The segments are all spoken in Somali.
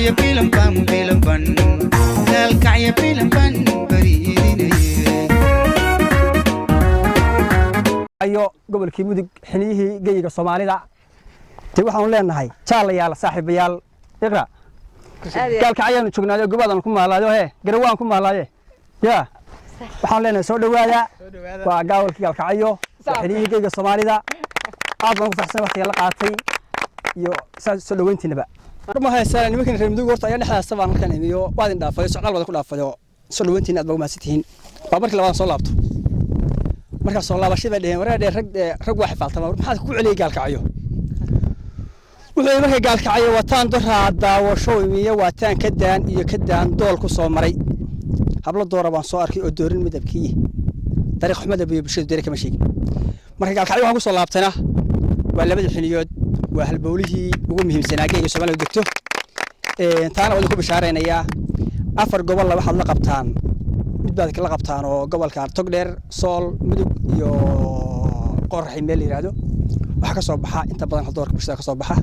Gaalkacyo bilanban bilanban, gaalkacyo bilanban bariidinaye. Ayo gobolkii Mudug, xiniyihii geyiga Soomaalida. Dee waxaanu leenahay, jaalayaal, saaxiibayaal, Iqra, Gaalkacyaanu joognaayo, gobaadaan ku mahalaayo, hee, garawaan ku mahalaaye. Ya waxaanu leenahay, soo dhowaada. Waa gobolkii Gaalkacyo, waa xiniyihii geyiga Soomaalida. Aad baan ugu faraxsan waqtiga la qaatay iyo saa soo dhoweyntiinaba. Ma haysaan nimankan reer Mudug horta ayaa dhexdaasa baan halkan imiyo, waa idin dhaafayo, socdaal badan ku dhaafayo. Soo dhoweyntiina aad baa ugu mahadsantihiin. Waa markii labaad soo laabto. Markaa soo laabashay bay dheheen, wareer rag rag waa xifaaltama, maxaad ku celiyay Gaalkacyo? Wuxuu yidhi, markay Gaalkacyo wataan doraa daawasho imiyo, waataan ka daan iyo ka daan dool ku soo maray, hablo doora baan soo arkay oo doorin midabkii dariiq xumada iyo bulshadu dere kama sheegin. Marka Gaalkacyo waxaan ku soo laabtayna waa labada xiniyood, waa halbowlihii ugu muhiimsanaa geega Soomaaliya degto. Taana waa idinku bishaaraynayaa. Afar gobolla waxaad la qabtaan, mid baad la qabtaan oo gobolka Togdheer, Sool, Mudug iyo Qoraxi meel la yidhaahdo, waxaa ka soo baxa inta badan haldoorka bulshada ka soo baxa.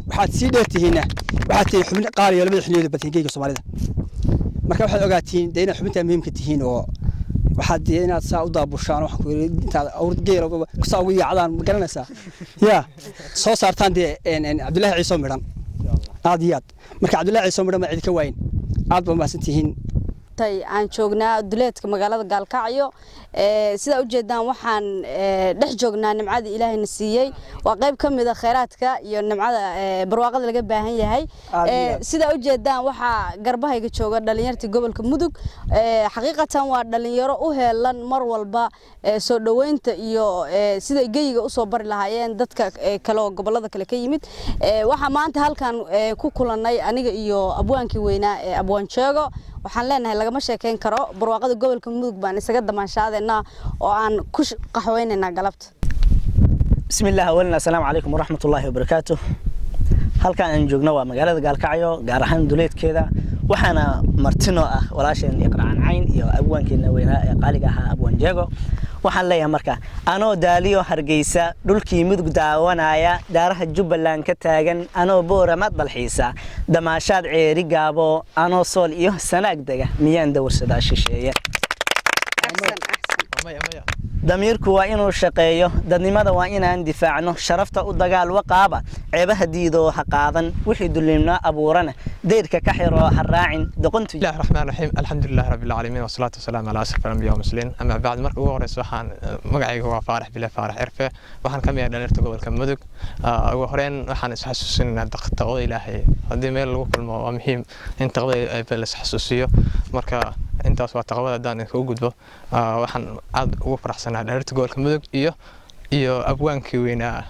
Waxaad sii dheer tihiinna, waxaad tihiin xubin qaaliyo, labada xiniyood batiin geega Soomaalida. Marka waxaad ogaatiin dee inaad xubintaa muhiimka tihiin, oo waxaad dee inaad saa u daabushaan, waxaan ku yidhi intaad awr geel saa ugu yaacdaan, ma garanaysaa, ya soo saartaan dee Cabdullaahi Ciise oo midhan aad iyo aad. Marka Cabdullaahi Ciise oo midhan ma cid ka waayin. Aad baa mahadsan tihiin. Aan joognaa duleedka magaalada Gaalkacyo. Sidaa ujeedaan, waxaan dhex joognaa nimcadii Ilaahayna siiyey. Waa qayb ka mid a kheyraadka iyo nimcada barwaaqada laga baahan yahay. Sidaa ujeedaan, waxaa garbahayga jooga dhalinyartii gobolka Mudug. Xaqiiqatan waa dhalinyaro u heelan mar walba soo dhoweynta iyo siday geyiga usoo bari lahaayeen dadka kale oo gobolada kale ka yimid. Waxaa maanta halkan ku kulannay aniga iyo abwaankii weynaa ee Abwaan Jeego. Waxaan leenahay, lagama sheekeyn karo barwaaqada gobolka Mudug baan isaga damaanshaadayna oo aan ku qaxweynaynaa galabta. بسم الله. أولا السلام عليكم ورحمة الله وبركاته. Halkan aan joogno waa magaalada Gaalkacyo, gaar ahaan duleedkeeda. Waxaana martino ah walaasheen Iqraan Cayn iyo abwaankeena weynaa ee qaaliga ahaa, Abwaan Jeego. Waxaan leeyahay marka, anoo daaliyo Hargeysa, dhulkii Mudug daawanaya, daaraha Jubbaland ka taagan, anoo Boorama dalxiisa, damaashaad Ceeri Gaabo, anoo Sool iyo Sanaag dega, miyaan dowrsadaa shisheeye? Damiirku waa inuu shaqeeyo, dadnimada waa inaan difaacno, sharafta u dagaal waqaaba, ceebaha diidoo ha qaadan, wixii dulimnaa abuurana dayrka ka xiroo ha raacin doqontu. بسم الله الرحمن الرحيم، الحمد لله رب العالمين، والصلاة والسلام على أشرف الأنبياء والمرسلين، أما بعد. Marka ugu horeysa, waxaan magacayga waa Faarax Bile Faarax Cirfe. Waxaan ka mid ahay dhalinyarta gobolka Mudug. Ugu horeyn waxaan is xasuusinaynaa taqwada Ilaahay. Haddii meel lagu kulmo, waa muhiim in taqwada Eebe la is xasuusiyo. Marka intaas waa taqwada. Haddaan idinkagu gudbo, waxaan aad ugu faraxsanahay dhalinyarta gobolka Mudug iyo abwaankii weynaa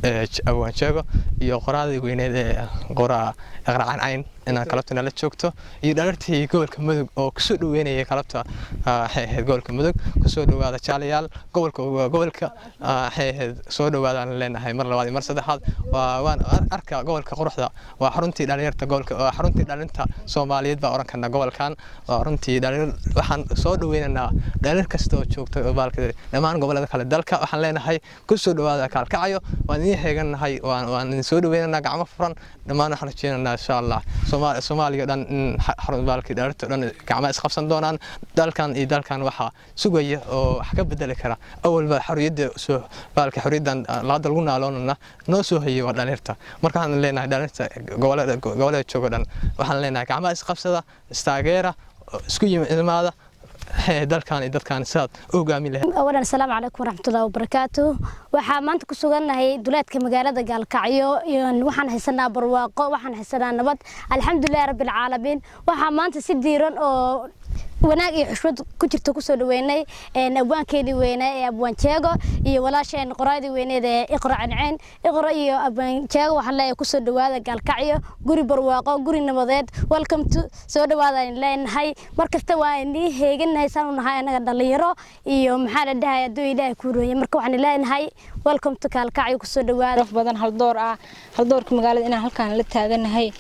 ee Abwaan Jeego iyo qoraadii weyneed ee qoraa Iqracaan Cayn inaan galabta nala joogto, iyo dhalintii gobolka Mudug oo kusoo dhaweynaya galabta. Waxay ahayd gobolka Mudug kusoo dhawaada, jaalayaal. Gobolka waa gobolka, waxay ahayd soo dhawaadaan leenahay mar labaad iyo mar saddexaad. Waan arkaa gobolka quruxda, waa xaruntii dhalinyarta gobolka, waa xaruntii dhalinta Soomaaliyeed baa oran karnaa. Gobolkan waa runtii dhalinyar. Waxaan soo dhaweynaynaa dhalinyar kasta oo joogta gobolka, dhammaan gobolada kale dalka. Waxaan leenahay, kusoo dhawaada Kaalkacyo. Waan idiin heegannahay, waan idin soo dhaweynaynaa gacmo furan dhammaan. Waxaan rajeynaynaa insha Allah Soomaaliya dhan in xarun baalkii dhalinta dhan gacmaha isqabsan doonaan. Dalkan iyo dalkan waxaa sugaya oo wax ka bedeli kara, awalba xorriyadda soo baalka xorriyaddan hadda lagu naaloonana noo soo hayay waa dhalinyarta. Marka waxaan leenahay dhalinyarta gobolada jooga dhan, waxaan leenahay gacmaha isqabsada, istaageera, isku yimaada dalkan iyo dadkan sidaad u hogaamin lahayd. Awalan, asalaamu calaykum waraxmatullahi wabarakaatu. Waxaa maanta ku sugannahay duleedka magaalada Gaalkacyo. Waxaan haysanaa barwaaqo, waxaan haysanaa nabad, alxamdulilahi rabbilcaalamiin. Waxaa maanta si diiran oo wanaag iyo xushmad ku jirta kusoo dhaweynay abwaankeenii weynaa ee Abwaan Jeego iyo walaasheen qoraadii weyneed ee Iqra Canceen. Iqra iyo Abwaan Jeego waxaan leeyahay, kusoo dhawaada Gaalkacyo, guri barwaaqo, guri nabadeed. Welcome to, soo dhawaada ayaan leenahay. Mar kasta waa inii heeganahay, saan u nahay annaga dhalinyaro iyo maxaa la dhahay, hadduu Ilaahay kuu rooyay. Marka waxaan leenahay, welcome to Gaalkacyo, kusoo dhawaada. Raf badan haldoor ah, haldoorka magaalada inaan halkaan la taaganahay,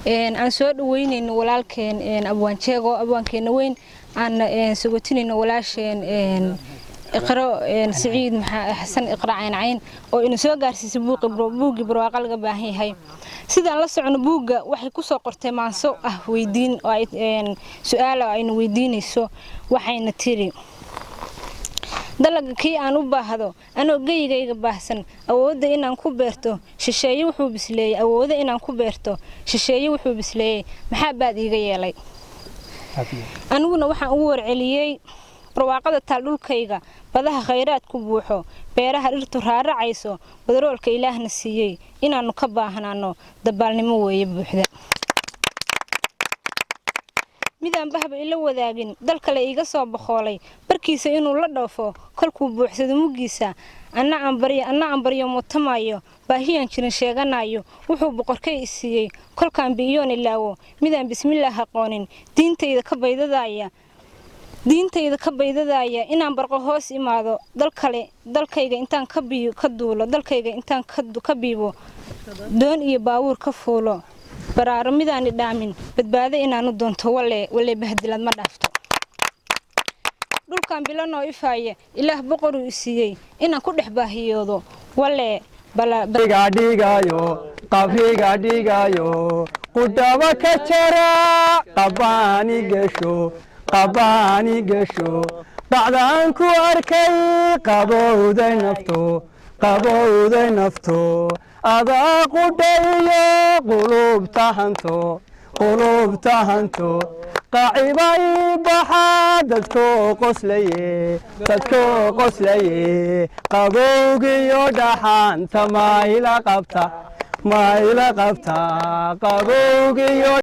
aan soo dhaweynayno walaalkeen Abwaan Jeego, abwaankeena weyn, aan sagotinayno walaasheen Iqro Siciid Xasan, Iqra Cayn Cayn, oo ina soo gaarsiisay buuggii barwaaqa laga baahan yahay. Sidaan la socono, buugga waxay kusoo qortay maanso ah weydiin oo ay su-aal oo ayna weydiinayso. Waxayna tiri: "Dalaga kii aan u baahdo, anoo geyigayga baahsan, awoodda inaan ku beerto shisheeye wuxuu bisleeyey, awoodda inaan ku beerto shisheeye wuxuu bisleeyey, maxaa baad iiga yeelay?" Aniguna waxaan ugu warceliyey: "Barwaaqada taal dhulkayga, badaha khayraadku buuxo, beeraha dhirtu raaracayso, badaroolka Ilaahna siiyey, inaannu ka baahnaano dabaalnimo weeye buuxda. Midaan bahba ila wadaagin, dal kale iiga soo boqoolay, barkiisa inuu la dhoofo kolkuu buuxsado muggiisa, anna aan baryo mutamaayo, baahiyaan jirin sheeganayo, wuxuu boqorkay i siiyey kolkaan bi'iyoon ilaawo, midaan bismillaah aqoonin, diintayda ka baydadaaya, diintayda ka baydadaaya, inaan barqo hoos imaado dal kale, dalkayga intaan ka biyo ka duulo, dalkayga intaan ka biibo, doon iyo baabuur ka fuulo, baraaro midaani dhaamin, badbaado inaanu doonto, walee walee bahdilaad ma dhaafto. Dhulkan bilanoo ifaaya Ilaah boqoruu i siiyey, inaan ku dhex baahiyoodo, walee Dhiga dhigayo, qabriga dhigayo, qudhaba ka jara, qabaani gesho, qabaani gesho, bacdaan ku arkay, qabowday nafto, qabowday nafto, adaa qudhayo qulubta hanto, qulubta hanto, qaciba ii baxa, dadkoo qoslaye, dadkoo qoslaye, qabowgiyo dhaxanta mayla qabta, mayla qabta, qabowgiyo."